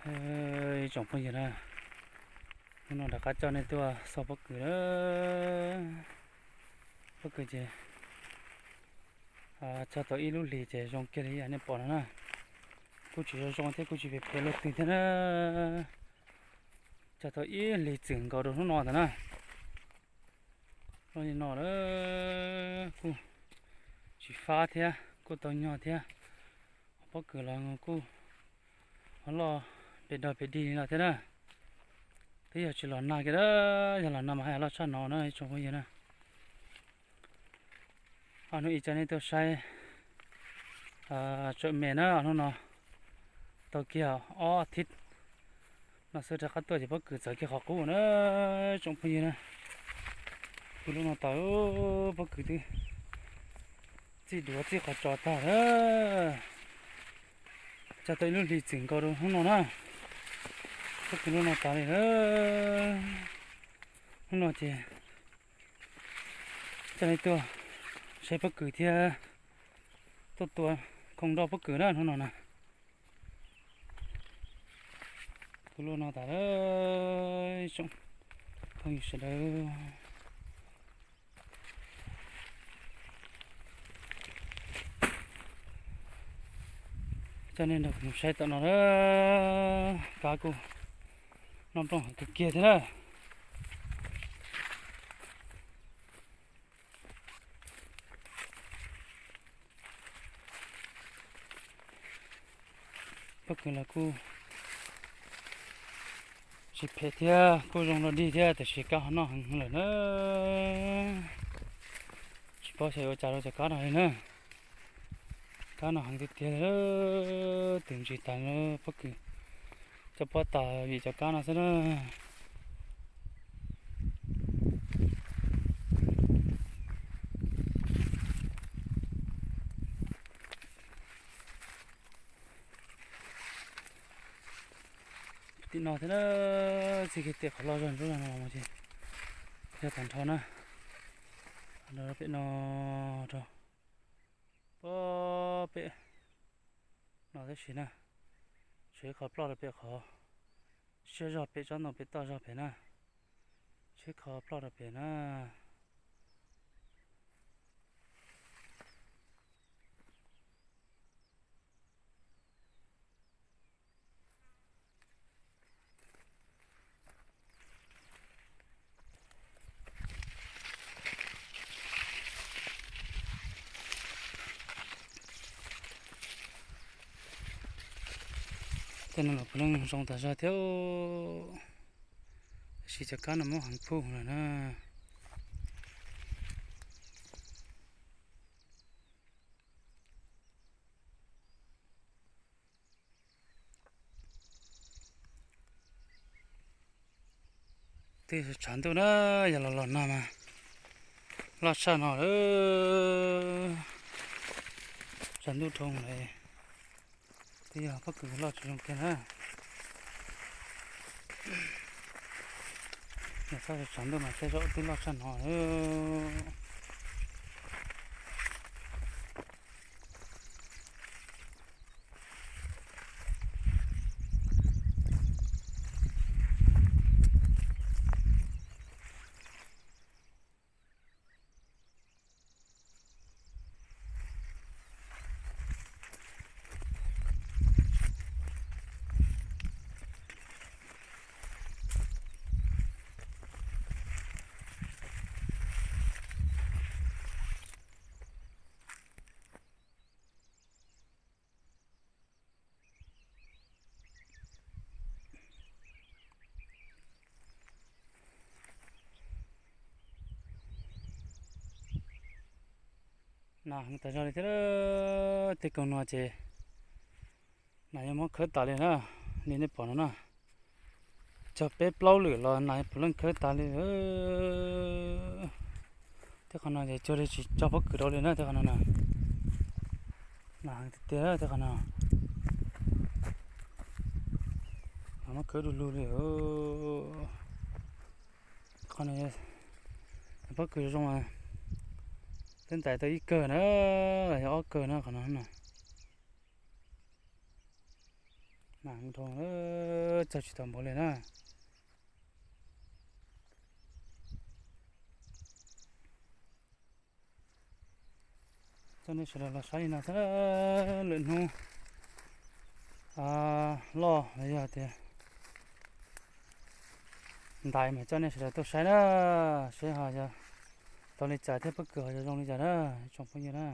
Ib tsoom phooj ywg na, hnub no rov qab coj nej tuaj xauj pob kws na. Pob kws ces cog tau ib lub hlis ces zoo kiag li yam nej pom no na. Kuj tsis zoo zoo thiab kuj tsis phem phem luaj twg thiab na. Cog tau ib hlis txwm nkaus rau hnub no ntawd na. Loj li no lawm kuj tsis fab thiab kuj tau nyog thiab. Pob kws los kuj ho loj pes dog pes dig li no thiab na. Twb yog tsis los nag kiag na, yog los nag mas haj yam loj tshaj no na ib tsoom phooj ywg na. Ob hnub ib coj nej tuaj saib tsawm me na, ob hnub no tau kiag ob thib no xwb rov qab tuaj ces pob kws txawv kiag qhov qub na tsoom phooj ywg na. Kuv lub no tas, pob kws twb txij duav txij qhov tso tag lawm. Cog tau ib lub hlis txwm nkaus rau hnub no na. Pob kws lub no tas li lawm. Hnub no ces coj nej tuaj saib pob kws thiab tuaj tua khoo nroj pob kws na hnub no na. Kuv lub no tas lawm tsoom phooj ywg sawv daws. Coj nej nrog kuv mus saib tom no na, kab kuj noj nplooj heev kawg kiag thiab na. Pob kws los kuj tsis phem thiab kuj zoo dog dig thiab tiam sis kab ho noj heev lawm na. Tsis paub xyov yuav ua cas rau cov kab no li na. Kab no heev tiag tiag li, twm ntsis tas pob kws, coj pob tas vim cov kab no xwb na. Tim no thiab na, txij kiag tej qhov loj zog ntsuab zog no ces yog tag nrho na. Pem no rau pem no tab sis na, tshuav ib qho ploj rau pem qhov siab zog pem tsob ntoo pem toj zog pem na, tshuav ib qho ploj rau pem na. Tej no los puav leej zoo tas zog thiab, tab sis cov kab no muab heev phuj lawm na. Twb tshav ntuj na, yog los los nag mas loj tshaj no lawm. Tshav ntuj dhau lawm, twb yog pob kws loj tsis zoo kiag na. Yog txhob tshav ntuj mas tej zaum twb loj tshaj no lawm. Nas heev tas zog li thiab, tej koog no ces nas yuav muab khawb tas li na, li nej pom no na. Cog peb plaub lwm los nas puav leej khawb tas li. Tej qhov no ces cuag li tsis cog pob kws rau li na, tej qhov no na. Nas heev tiag tiag tej qhov no. Nas muab khawb du lug li. Qhov no pob kws zoo, twb ntais tau ib kawg na, los yog ob kawg na qhov no na. Mam nroo, txog tsis tau npaum li na. Coj nej sawv daws los saib li no thiab, lwm hnub loj los yog tias ntais mas coj nej sawv daws tuaj saib na, seb ho yog tau li cas thiab pob kws ho yog zoo li cas na, tsoom phooj ywg na.